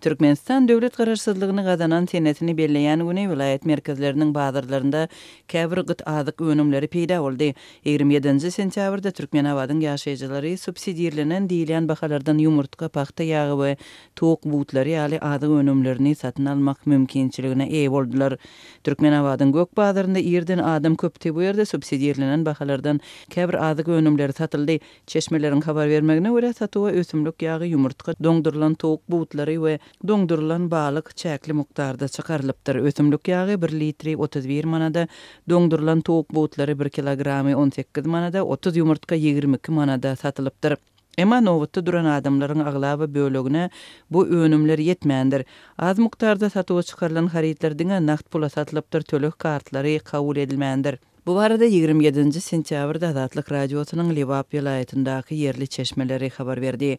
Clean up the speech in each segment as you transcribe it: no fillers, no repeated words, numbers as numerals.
Türkmenistan döwlet Garaşsyzlygyny gazanan senesini belleýän güni welaýat merkezleriniň bazarlarynda käbir gyt azyk önümleri peýda boldy. 27-nji sentýabrda Türkmenabadyň ýaşaýjylary subsidirlenen diýilýän bahalardan ýumurtga, pagta ýagy we towuk butlary ýaly azyk önümlerini satyn almak mümkinçiligine eýe boldular. Türkmenabadyň gök bazarynda irden adam köpdi, bu ýerde subsidirlenen bahalardan käbir azyk önümleri satyldy. Çeşmeleriň habar bermegine görä, satuwa ösümlik ýagy, ýumurtga, doňdurylan towuk butlary we doňdurylan balyk çäkli mukdarda çykarylypdyr. Ösümlik ýagy bir litri 31 manada, doňdurylan towuk butlary bir kilogramy 18 manada, 30 ýumurtga 22 manada satylypdyr. Emma nobatda duran adamlaryň aglaba bölegine bu önümler ýetmändir. Az mukdarda satuwa çykarylan harytlar diňe nagt pula satylypdyr, töleg kartlary kabul edilmändir. Bu barada 27-nji sentýabrda Azatlyk Radiosynyň Lebap welaýatyndaky ýerli çeşmeleri habar berdi.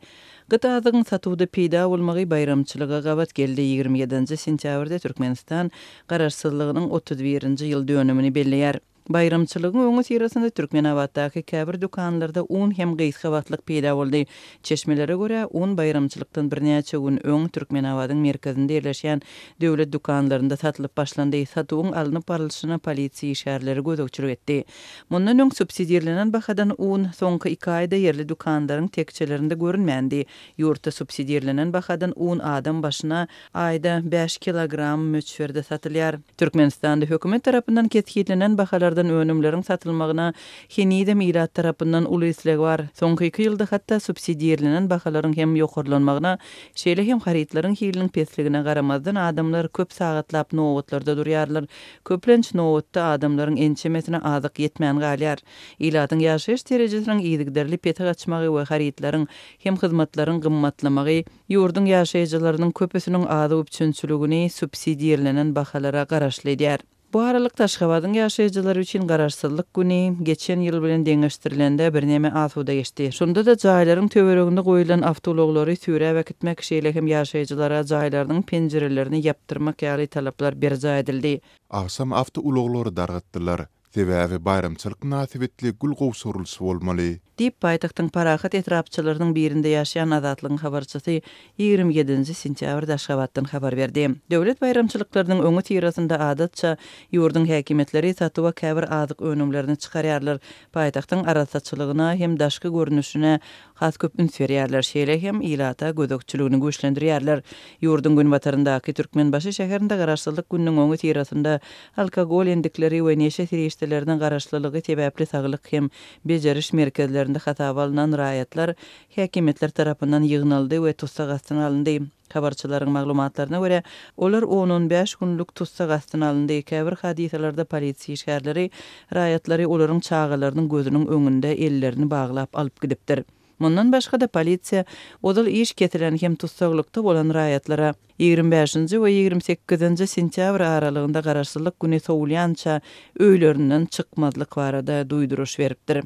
Gyt azygyň satuwda peýda bolmagy baýramçylyga gabat geldi. 27-nji sentýabrda Türkmenistan Garaşsyzlygynyň 31-nji ýyl dönümini belleýär. Baýramçylygyň öňüsyrasynda Türkmenabatdaky käbir dükanlarda un hem gysga wagtlyk peýda boldy. Çeşmelere görä, un baýramçylykdan birnäçe gün öň Türkmenabadyň merkezinde ýerleşýän döwlet dükanlarynda satylyp başlandy. Satuwyň alnyp barlyşyna polisiýa işgärleri gözegçilik etdi. Mundan öň subsidirlenen bahadan un soňky iki aýda ýerli dükanlaryň tekjelerinde görünmändi. Ýurtda subsidirlenen bahadan un adam başyna aýda bäş kilogram möçberde satylýar. Türkmenistanda hökümet tarapyndan kesgitlenen bahalardan önümleriň satylmagyna henizem ilat tarapyndan uly isleg bar. Soňky iki ýylda hatda subsidirlenen bahalaryň hem ýokarlanmagyna, şeýle hem harytlaryň hiliniň pesligine garamazdan adamlar köp sagatlap nobatlarda durýarlar. Köplenç nobatda adamlaryň ençemesine azyk ýetmän galýar. Ilatyň ýaşaýyş derejesiniň yzygiderli pese gaçmagy we harytlaryň hem hyzmatlaryň gymmatlamagy Ýurduň ýaşaýjylarynyň köpüsiniň azyk üpjünçiligini subsidirlenen bahalara garaşly edýär. Bu aralykda, Aşgabadyň ýaşaýjylary üçin Garaşsyzlyk güni geçen ýyl bilen deňeşdirilende birneme asuda geçdi. Şonda-da jaýlaryň töwereginde goýlan awtoulaglary süräp äkitmek, şeýle hem ýaşaýjylara jaýlarynyň penjirelerini ýapdyrmak ýaly talaplar berjaý edildi. Agşam awtoulaglary dargatdylar. Sebäbi baýramçylyk mynasybetli gül gowşurylyşy bolmaly. Diýip, paýtagtyň Parahat etrapçalarynyň birinde ýaşaýan Azatlygyň habarçysy 27-nji sentýabrda Aşgabatdan habar berdi. Döwlet baýramçylyklarynyň öňüsyrasynda adatça, ýurduň häkimiýetleri satuwa käbir azyk önümlerini çykarýarlar, paýtagtyň arassaçylygyna hem daşky görnüşine has köp üns berýärler, şeýle hem ilata gözegçiligini güýçlendirýärler. Ýurduň günbataryndaky Türkmenbaşy şäherinde Garaşsyzlyk gününiň öňüsyrasynda alkogol endikleri we neşe serişdelerine garaşlylygy sebäpli saglyk hem bejeriş merkezlerinde hasaba alnan raýatlar häkimiýetler tarapyndan ýygnaldy we tussag astyna alyndy. Habarçylaryň maglumatlaryna görä, olar on-on bäş günlük tussag astyna alyndy. Käbir hadysalarda polisiýa işgärleri raýatlary olaryň çagalarynyň gözüniň öňünde ellerini baglap alyp gidipdir. Mundan başga-da, polisiýa ozal iş kesilen hem tussaglykda bolan raýatlara 25-nji we 28-nji sentýabr aralygynda Garaşsyzlyk güni sowulýança öýlerinden çykmazlyk barada duýduryş beripdir.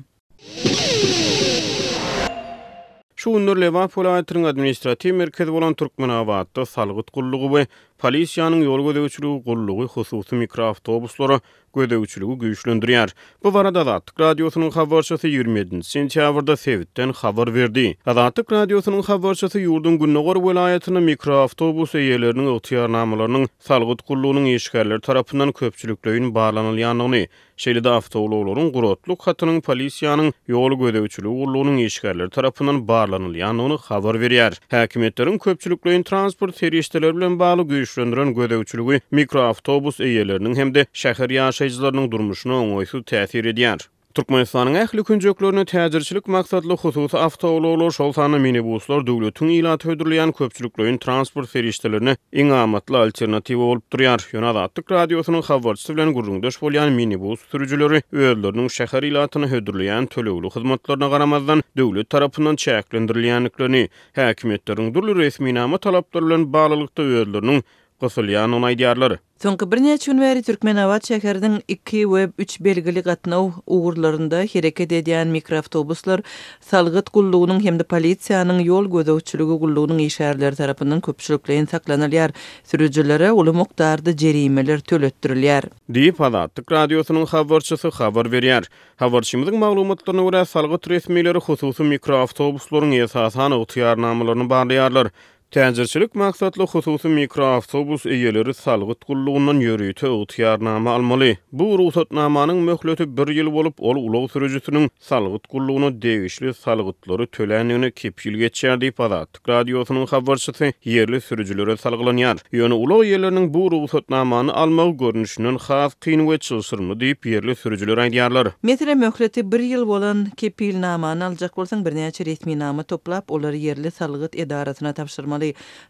Şu günler Lebap welaýatynyň administratiw merkezi bolan Türkmenabatda salgyt gullugy we polisiýanyň ýol gözegçiligi gullugy hususy mikroawtobuslara gözegçiligi güýçlendirýär. Bu barada Azatlyk Radiosynyň habarçysy 27-nji sentýabrda sebitden habar berdi. Azatlyk Radiosynyň habarçysy ýurduň gündogar welaýatynda mikroawtobus eýeleriniň ygtyýarnamalarynyň salgyt gullugynyň işgärleri tarapyndan köpçülikleýin barlanylýandygyny, Şeýle-de awtoulaglaryň guratlyk hatynyň polisiýanyň ýol gözegçiligi gullugynyň işgärleri tarapyndan barlanylýandygyny habar berýär. Häkimiýetleriň köpçülikleýin transport serişdeleri bilen bagly güýçlendiren gözegçiligi mikroawtobus eýeleriniň hem-de şäher ýaşaýjylarynyň durmuşyna oňaýsyz täsir edýär. Türkmenistanyň ähli künjeklerinde täjirçilik maksatly hususy awtoulaglar, şol sanda minibuslar döwletiň ilata hödürleýän köpçülikleýin transport serişdelerine iň amatly alternatiwa bolup durýar. Ýöne Azatlyk Radiosynyň habarçysy bilen gürrüňdeş bolýan minibus sürüjileri özleriniň şäher ilatyna hödürleýän tölegli hyzmatlaryna garamazdan, döwlet tarapyndan çäklendirilýändiklerini, häkimiýetleriň dürli resminama talaplary bilen baglylykda özleriniň gysylýandygyny aýdýarlar. Soňky birnäçe gün bäri Türkmenabat şäheriniň iki we üç belgili gatnaw ugurlarynda hereket edýän mikroawtobuslar salgyt gullugynyň hem-de polisiýanyň ýol gözegçiligi gullugynyň işgärleri tarapyndan köpçülikleýin saklanylýar, sürüjilere uly mukdarda jerimeler töletdirilýär. Diýip, Azatlyk Radiosynyň habarçysy habar berýär. Habarçymyzyň maglumatlaryna görä, salgyt resmileri hususy mikroawtobuslaryň esasan ygtyýarnamalaryny barlaýarlar. Täjirçilik maksatly hususy mikroawtobus eýeleri salgyt gullugyndan ýörite ygtyýarnama almaly. Bu rugsatnamanyň möhleti bir ýyl bolup, ol ulag sürüjisiniň salgyt gullugyna degişli salgytlary töländigine kepil geçýär diýip, Azatlyk Radiosynyň habarçysy ýerli sürüjilere salgylanýar. Ýöne ulag eýeleriniň bu rugsatnamany almagy görnüşinden has kyn we çylşyrymly diýip, ýerli sürüjiler aýdýarlar. Meselem, möhleti bir ýyl bolan kepilnamany aljak bolsaň, birnäçe resminama toplap, olary ýerli salgyt edarasyna tabşyrmaly.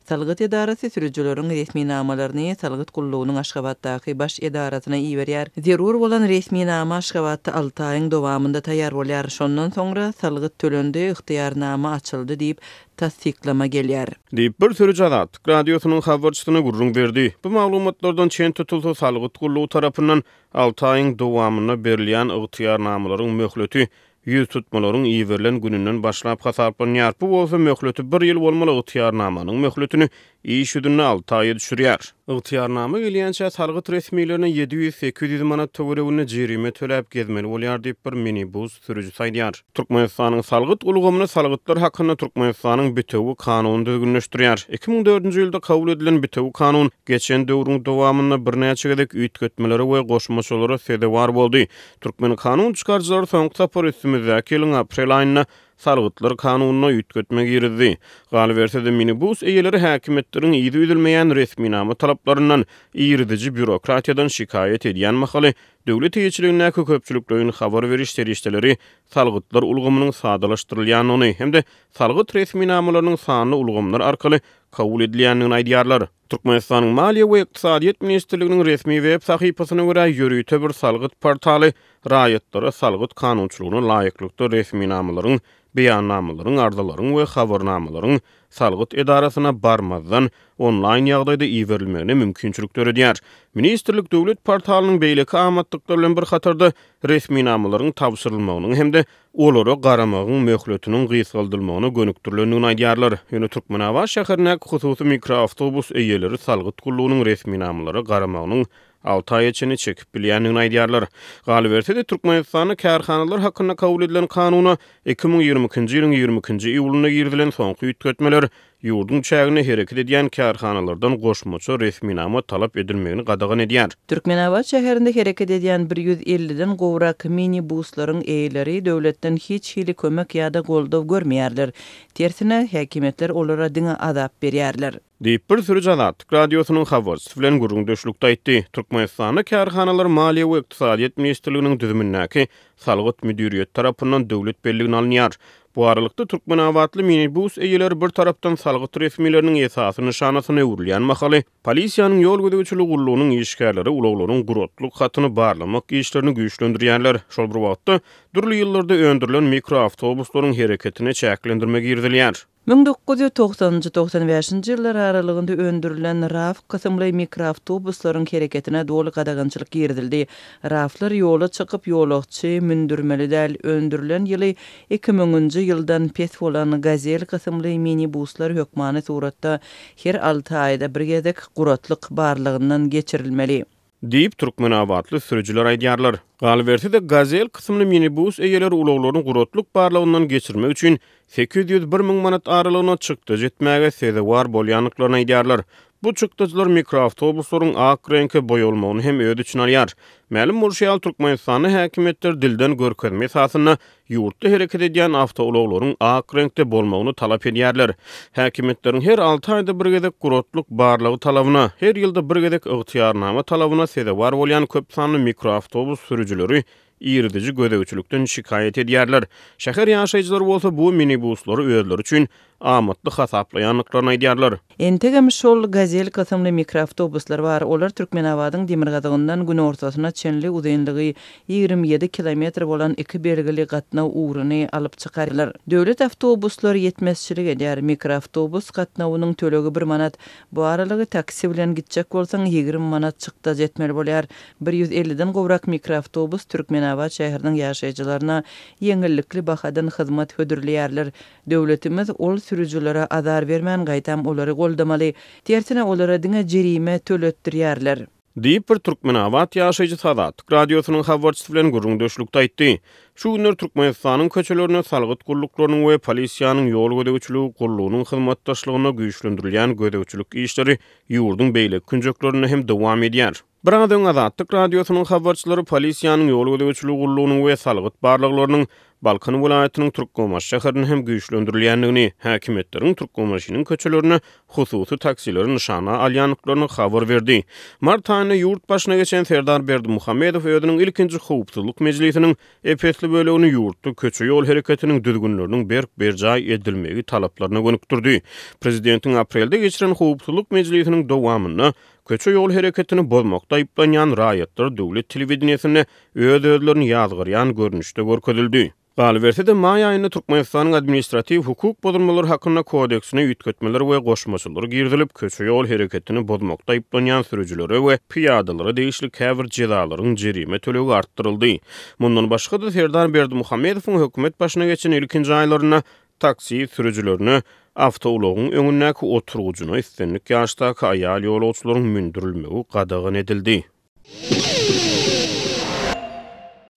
Salgyt edarasy sürüjileriň resminamalaryny salgyt gullugynyň Aşgabatdaky baş edarasyna iberýär. Zerur bolan resminama Aşgabatda alty aýyň dowamynda taýýar bolýar. Şondan soňra salgyt tölendi, ygtyýarnama açyldy diýip, tassyklama gelýär. Diýip, bir sürüji Azatlyk Radiosynyň habarçysyna gürrüň berdi. Bu maglumatlardan çen tutulsa, salgyt gullugy tarapyndan alty aýyň dowamynda berilýän ygtyýarnamalaryň möhleti ýüztutmalaryň iberilen gününden başlap hasaplanýar. Bu bolsa möhleti bir ýyl bolmaly ygtyýarnamanyň möhletini iş ýüzünde alty aýa düşürýär. Ygtyýarnama gelýänçä salgyt resmilerine 700-800 manat töwereginde jerime töläp gezmeli bolýar diýip, bir minibus sürüjisi aýdýar. Türkmenistanyň salgyt ulgamyny Salgytlar hakynda Türkmenistanyň Bitewi kanuny düzgünleşdirýär. 2004-nji ýylda kabul edilen Bitewi kanun geçen döwrüň dowamynda birnäçe gezek üýtgetmelere we goşmaçalara sezewar boldy. Türkmen kanun çykaryjylary soňky sapar üstümizdäki ýylyň aprel aýynda Salgytlar kanunyna üýtgetme girizdi. Galyberse-de, minibus eýeleri häkimiýetleriň yzy üzülmeýän resminama talaplaryndan, iriziji býurokratiýadan şikaýat edýän mahaly, döwlet eýeçiligindäki köpçülikleýin habar beriş serişdeleri salgytlar ulgamynyň sadalaşdyrylýandygyny hem-de salgyt resminamalarynyň sanly ulgamlar arkaly kabul edilýändigini aýdýarlar. Türkmenistanyň Maliýe we ykdysadyýet ministrliginiň resmi web sahypasyna görä, ýörite bir salgyt portaly raýatlara salgyt kanunçylygyna laýyklykda resminamalaryň, beýannamalaryň, arzalaryň we habarnamalaryň salgyt edarasyna barmazdan, onlaýn ýagdaýda iberilmegine mümkinçilik döredýär. Ministrlik döwlet portalynyň beýleki amatlyklar bilen bir hatarda resminamalaryň tabşyrylmagynyň hem-de olara garamagyň möhletiniň gysgaldylmagyna gönükdirilendigini aýdýarlar. Ýöne Türkmenabat şäherindäki hususy mikroawtobus eýeleri salgyt gullugynyň resminamalara garamagynyň alty aýa çenli çekip bilýändigini aýdýarlar. Galyberse-de, Türkmenistanda kärhanalar hakynda kabul edilen kanuna 2022-nji ýylyň 22-nji iýulynda girizilen soňky üýtgetmeler ýurduň çäginde hereket edýän kärhanalardan goşmaça resminama talap edilmegini gadagan edýär. Türkmenabat şäherinde hereket edýän bir 150-den gowrak mini-buslaryň eýeleri döwletden hiç hili kömek ýa-da goldaw görmeýärler. Tersine, häkimiýetler olara diňe azap berýärler. Diýip, bir sürüji Azatlyk Radiosynyň habarçysy bilen gürrüňdeşlikde aýtdy. Türkmenistanda kärhanalar Maliýe we ykdysadyýet ministrliginiň düzümindäki Salgyt müdiriýeti tarapyndan döwlet belligine alynýar. Bu aralykda, türkmenabatly minibus eýeleri bir tarapdan salgyt resmileriniň esasy nyşanasyna öwrülýän mahaly, polisiýanyň ýol gözegçiligi gullugynyň işgärleri ulaglaryň guratlyk hatyny barlamak işlerini güýçlendirýärler. Şol bir wagtda, dürli ýyllarda öndürilen mikroawtobuslaryň hereketine çäklendirme girizilýär. 1990-njy, 95-nji ýyllar aralygynda öndürilen RAF kysymly mikroawtobuslaryň hereketine doly gadagançylyk girizildi. RAF-lar ýola çykyp, ýolagçy mündürmeli däl. Öndürilen ýyly 2000-nji ýyldan pes bolan Gazel kysymly minibuslar hökmany suratda her alty aýda bir gezek guratlyk barlagyndan geçirilmeli. Diýip, türkmenabatly sürüjiler aýdýarlar. Galyberse-de, Gazel kysymly minibus eýeleri ulaglaryny guratlyk barlagyndan geçirmek üçin 801 müň manat aralygyna çykdajy etmäge sezewar bolýandyklaryny aýdýarlar. Bu çykdajylar mikroawtobuslaryň ak reňke boýalmagyny hem öz içine alýar. Mälim bolşy ýaly, Türkmenistanda häkimiýetler dilden görkezme esasynda ýurtda hereket edýän awtoulaglaryň ak reňkde bolmagyny talap edýärler. Häkimiýetleriň her alty aýda bir gezek guratlyk barlagy talabyna, her ýylda bir gezek ygtyýarnama talabyna sezewar bolýan köp sanly mikroawtobus sürüjileri iriziji gözegçilikden şikaýat edýärler. Şäher ýaşaýjylary bolsa bu minibuslary özleri üçin amatly hasaplaýandyklaryny aýdýarlar. Entegem şol Gazel kysymly mikroawtobuslar bar. Olar Türkmenabadyň demirgazygyndan günortasyna çenli uzynlygy 27 kilometr bolan iki belgili gatnaw ugruny alyp çykarlar. Döwlet awtobuslary ýetmezçilik edýär. Mikroawtobus gatnawynyň tölegi bir manat. Bu aralygy taksi bilen gitjek bolsaň 20 manat çykdajy etmeli bolýar. Bir 150-den gowrak mikroawtobus Türkmenabat şäheriniň ýaşaýjylaryna ýeňillikli bahadan hyzmat hödürleýärler. Döwletimiz ol sürüjilere azar bermän gaýtam olary goldamaly. Tersine olara diňe jerime töletdirýärler. Diýip, bir türkmenabat ýaşaýjysy Azatlyk Radiosynyň habarçysy bilen gürrüňdeşlikde aýtdy. Şu günler Türkmenistanyň köçelerinde salgyt gulluklarynyň we polisiýanyň ýol gözegçiligi gullugynyň hyzmatdaşlygynda güýçlendirilýän gözegçilik işleri ýurduň beýleki künjeklerinde hem dowam edýär. Biraz öň Azatlyk Radiosynyň habarçylary polisiýanyň ýol gözegçiligi gullugynyň we salgyt barlaglarynyň Balkan welaýatynyň Türkmenbaşy şäherinde hem güýçlendirilýändigini, häkimiýetleriň Türkmenbaşynyň köçelerinde hususy taksileri nyşana alýandyklaryny habar berdi. Mart aýynda ýurt başyna geçen Serdar Berdimuhamedow özüniň ilkinji howpsuzlyk mejlisiniň ep-esli bölegini ýurtda köçe-ýol hereketiniň düzgünleriniň berk berjaý edilmegi talaplaryna gönükdirdi. Prezidentiň aprelde geçiren howpsuzlyk mejlisiniň dowamynda köçe-ýol hereketini bozmakda aýyplanýan raýatlar döwlet telewideniýesinde öz-özlerini ýazgarýan görnüşde görkezildi. Galyberse-de, maý aýynda Türkmenistanyň Administratiw hukuk bozulmalary hakynda kodeksine üýtgetmeler we goşmaçalar girizilip, köçe-ýol hereketini bozmakda aýyplanýan sürüjilere we pyýadalara degişli käbir jezalaryň jerime tölegi artdyryldy. Mundan başga-da, Serdar Berdimuhamedowyň hökümet başyna geçen ilkinji aýlarynda taksi sürüjilerine awtoulagyň öňündäki oturgyjyna islendik ýaşdaky aýal ýolagçylaryň mündürilmegi gadagan edildi.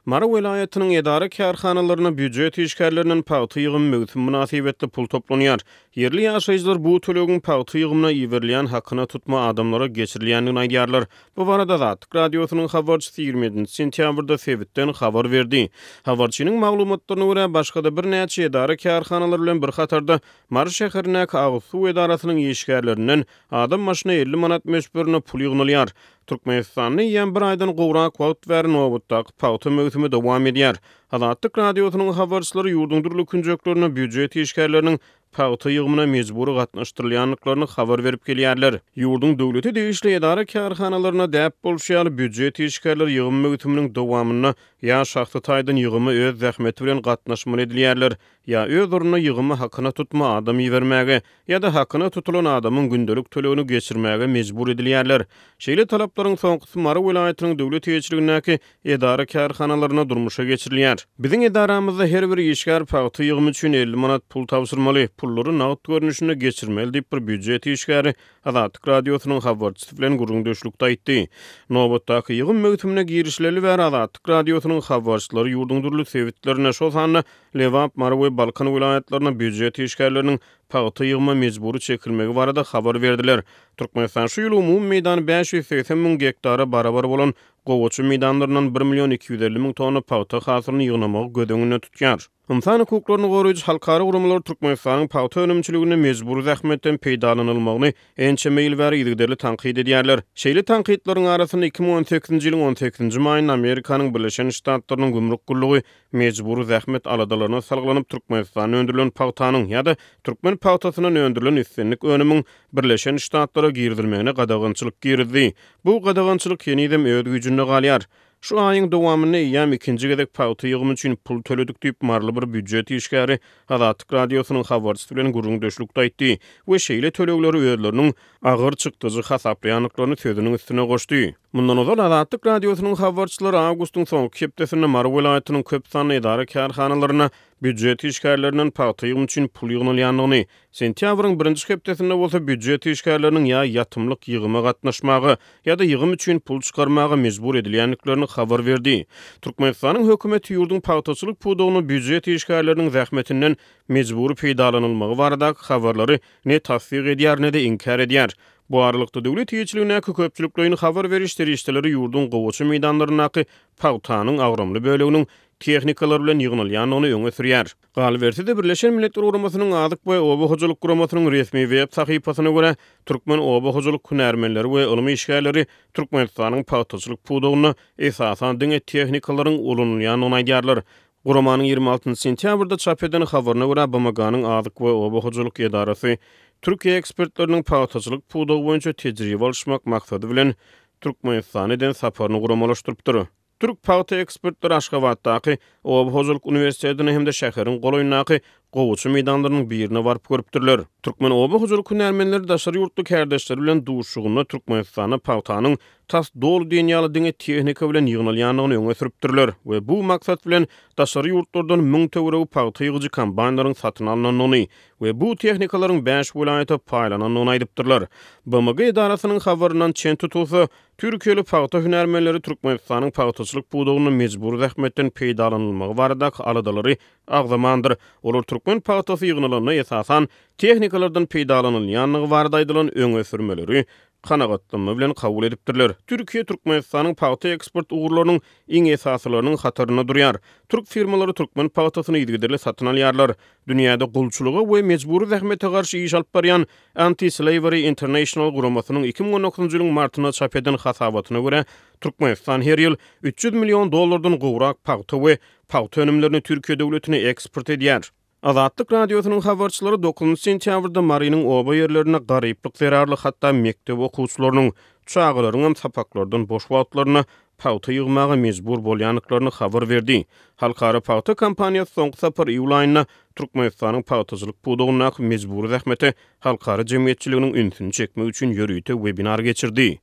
Mary welaýatynyň edara-kärhanalarynda býujet işgärlerinden pagta ýygymy möwsümi mynasybetli pul toplanýar. Ýerli ýaşaýjylar bu tölegiň pagta ýygymyna iberilýän hakyna tutma adamlara geçirilýändigini aýdýarlar. Bu barada Azatlyk Radiosynyň habarçysy 27 sentýabrda sebitden habar berdi. Habarçynyň maglumatlaryna görä, başga-da birnäçe edara-kärhanalar bilen bir hatarda Mary şäherindäki agyz suw edarasynyň işgärlerinden adam başyna 50 manat möçberinde pul ýygnalýar. Türkmenistanda eýýäm bir aýdan gowrak wagt bäri nobatdaky pagta möwsümi dowam edýär. Azatlyk Radiosynyň habarçylary ýurduň dürli künjeklerinde býujet işgärleriniň pagta ýygymyna mejbury gatnaşdyrylýandyklaryny habar berip gelýärler. Ýurduň döwlete degişli edara-kärhanalarynda däp bolşy ýaly, býujet işgärleri ýygym möwsüminiň dowamynda ýa şahsy taýdan ýygyma öz zähmeti bilen gatnaşmaly edilýärler, ýa öz ornuna ýygyma hakyna tutma adam ibermäge, ýa-da hakyna tutulan adamyň gündelik tölegini geçirmäge mejbur edilýärler. Şeýle talaplaryň soňkusy Mary welaýatynyň döwlet eýeçiligindäki edara-kärhanalarynda durmuşa geçirilýär. Biziň edaramyzda her bir işgär pagta ýygymy üçin 50 manat pul tabşyrmaly, pullary nagt görnüşinde geçirmeli diýip, bir býujet işgäri Azatlyk Radiosynyň habarçysy bilen gürrüňdeşlikde aýtdy. Nobatdaky ýygym möwsümine girişileli bäri Azatlyk Radiosynyň habarçylary ýurduň dürli sebitlerinde, şol sanda Lebap, Mary we Balkan welaýatlarynda býujet işgärleriniň pagta ýygyma mejbury çekilmegi barada habar berdiler. Türkmenistan şu ýyl umumy meýdany 580 müň gektara barabar bolan gowaça meýdanlaryndan bir million 250 müň tonna pagta hasylyny ýygnamagy göz öňünde tutýar. Ynsan hukuklaryny goraýjy halkara guramalar Türkmenistanyň pagta önümçiliginde mejbury zähmetden peýdalanylmagyny ençeme ýyl bäri yzygiderli tankyt edýärler. Şeýle tankytlaryň arasynda 2018-nji ýylyň on sekizinji maýynda Amerikanyň Birleşen Ştatlarynyň gümrük gullugy mejbury zähmet aladalaryna salgylanyp Türkmenistanda öndürilen pagtanyň ýa-da türkmen pagtasyndan öndürilen islendik önümiň Birleşen Ştatlara girizilmegine gadagançylyk girizdi. Bu gadagançylyk henizem öz güýjünde galýar. Şu aýyň dowamynda eýýäm ikinji gezek pagta ýygymy üçin pul töledik diýip, maryly bir býujet işgäri Azatlyk Radiosynyň habarçysy bilen gürrüňdeşlikde aýtdy we şeýle tölegleri özleriniň agyr çykdajy hasaplaýandyklaryny sözüniň üstüne goşdy. Mundan ozal Azatlyk Radiosynyň habarçylary awgustyň soňky hepdesinde Mary welaýatynyň köp sanly edara-kärhanalarynda býujet işgärlerinden pagta ýygymy üçin pul ýygnalýandygyny, sentýabryň birinji hepdesinde bolsa býujet işgärleriniň ýa ýatymlyk ýygyma gatnaşmaga, ýa-da ýygym üçin pul çykarmaga mejbur edilýändiklerini habar berdi. Türkmenistanyň hökümeti ýurduň pagtaçylyk pudagynda býujet işgärleriniň zähmetinden mejbury peýdalanylmagy baradaky habarlary ne tassyk edýär, ne-de inkär edýär. Bu aralykda, döwlet eýeçiligindäki köpçülikleýin habar beriş serişdeleri ýurduň gowaça meýdanlaryndaky pagtanyň agramly böleginiň tehnikalar bilen ýygnalýandygyny öňe sürýär. Galyberse-de, Birleşen Milletler Guramasynyň Azyk we oba hojalyk guramasynyň resmi web sahypasyna görä, türkmen oba hojalyk hünärmenleri we ylym işgärleri Türkmenistanyň pagtaçylyk pudagynda esasan diňe tehnikalaryň ulanylýandygyny aýdýarlar. Guramanyň 26 sentýabrda çap eden habaryna görä, BMG-niň Azyk we oba hojalyk edarasy Türkiýe ekspertleriniň pagtaçylyk pudagy boýunça tejribe alyşmak maksady bilen Türkmenistana eden saparyny guramalaşdyrypdyr. Türk pagta ekspertleri Aşgabatdaky Oba hojalyk uniwersitetine hem-de şäheriň golaýyndaky gowaça meýdanlarynyň birine baryp görüpdirler. Türkmen oba hojalyk hünärmenleri daşary ýurtly kärdeşleri bilen duşuşygynda Türkmenistanda pagtanyň tas doly diýen ýaly diňe tehnika bilen ýygnalýandygyny öňe sürüpdirler we bu maksat bilen daşary ýurtlardan 1000 töweregi pagta ýygyjy kombaýnlaryň satyn alnandygyny we bu tehnikalaryň bäş welaýata paýlanandygyny aýdypdyrlar. BMG edarasynyň habaryndan çen tutulsa, Türkiýeli pagta hünärmenleri Türkmenistanyň pagtaçylyk pudagynda mejbury zähmetden peýdalanylmagy baradaky aladalary agzamandyr. Olar türkmen pagtasy ýygnalanda esasan tehnikalardan peýdalanylýandygy barada aýdylan öňe sürmeleri kanagatlanma bilen kabul edipdirler. Türkiýe Türkmenistanyň pagta eksport ugurlarynyň iň esasylarynyň hatarynda durýar. Türk firmalary türkmen pagtasyny yzygiderli satyn alýarlar. Dünýäde gulçulyga we mejbury zähmete garşy iş alyp barýan Anti-Slavery International guramasynyň 2019-njy ýylyň martynda çap eden hasabatyna görä, Türkmenistan her ýyl 300 million dollardan gowrak pagta we pagta önümlerini Türkiýe döwletine eksport edýär. Azatlyk Radiosynyň habarçylary dokuzynjy sentýabrda Marynyň oba ýerlerinde garyplyk zerarly hatda mekdep okuwçylarynyň, çagalaryňam sapaklardan boş wagtlarynda pagta ýygmaga mejbur bolýandyklaryny habar berdi. Halkara pagta kampaniýasy soňky sapar iýul aýynda Türkmenistanyň pagtaçylyk pudagyndaky mejbury zähmete halkara jemgyýetçiliginiň ünsüni çekmek üçin ýörite webinar geçirdi.